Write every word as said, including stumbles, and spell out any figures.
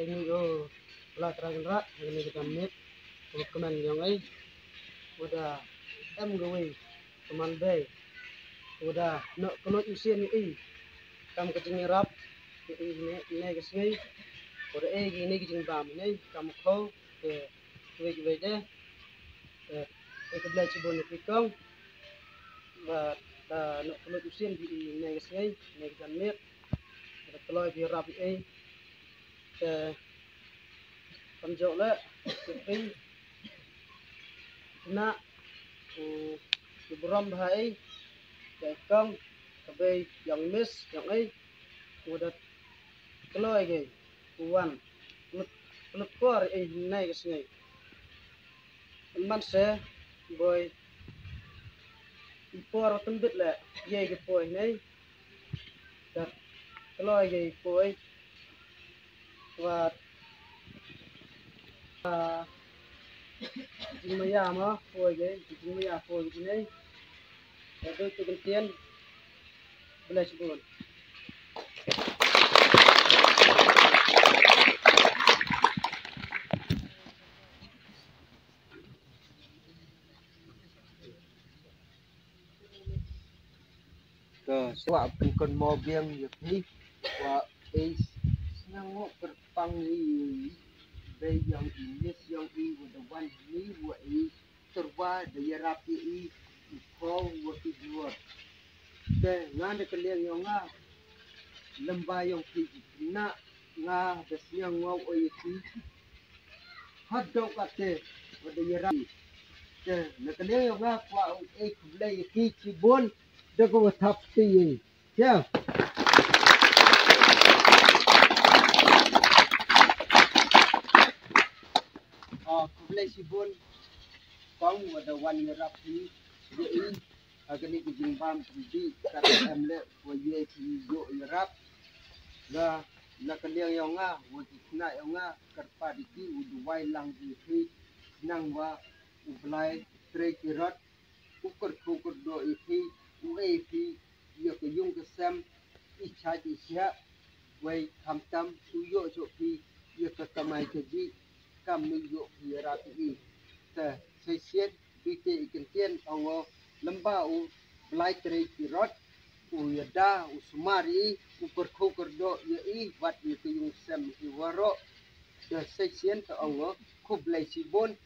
Eng u la trai nra ngani ka miet u kmen yong ei. Uda em gawei kman bei. Uda no kelo u sien ei. Kam ka jing rap ei ne ne ka sngi. Uda ei gi ne ka jing bam ne kam ko ke wei wei de. Ei ka blai chibun ne pikong. Ba da no kelo u sien gi ne ka sngi ne ka miet. Uda kelo bi rap ei. Te kam jok le te pei na u u brom bha ei te kong ka bei yong mis yong ei. U da kloi ge u wan lut lut kor ei nei ka sngi. Man se boi i por tembit le ye ge poi nei. Dak kloi ge poi. Wat jingmaya ma poi ge jingmaya poi ge nei. Dak tu kentien bless bun. To swa pun kon mo biang ya phi wa ei. Snang ngo perpang ni bei yong i mis yong i wa da wan ni wa i terwa da yarap i i ko wa ki duot. Te ngan da kaliang yong nga lamba yong phi na nga da sniang ngau oi ki. Hat dong kate wa da yarap. Te na kane yong nga kwa u ei khublei ki chibun da ko thap ti. Ya. Ah, khublei chibun kong wa da wan yarap hi. Ye i. Agani ki jingbam pynti kat em le wa ye ki yo yarap. La la kaliang yong nga wa ki kna yong nga karpa di ki u duwai lang di ki nang wa u blai trei ki rot u kyrkhu kyrdo i ki u ei ki ya ka yung ka sem i chaj i chia wei khamtam u yo cho ki ya ka kamai ka ji kam nu yo ki yarap i. Te sesien bite i kentien ongo lamba u blai trei ki rot u yada u sumar i u kyrkhu kyrdo ya i wat i ka yung sem i waro. Da sesien ta ongo khublei chibun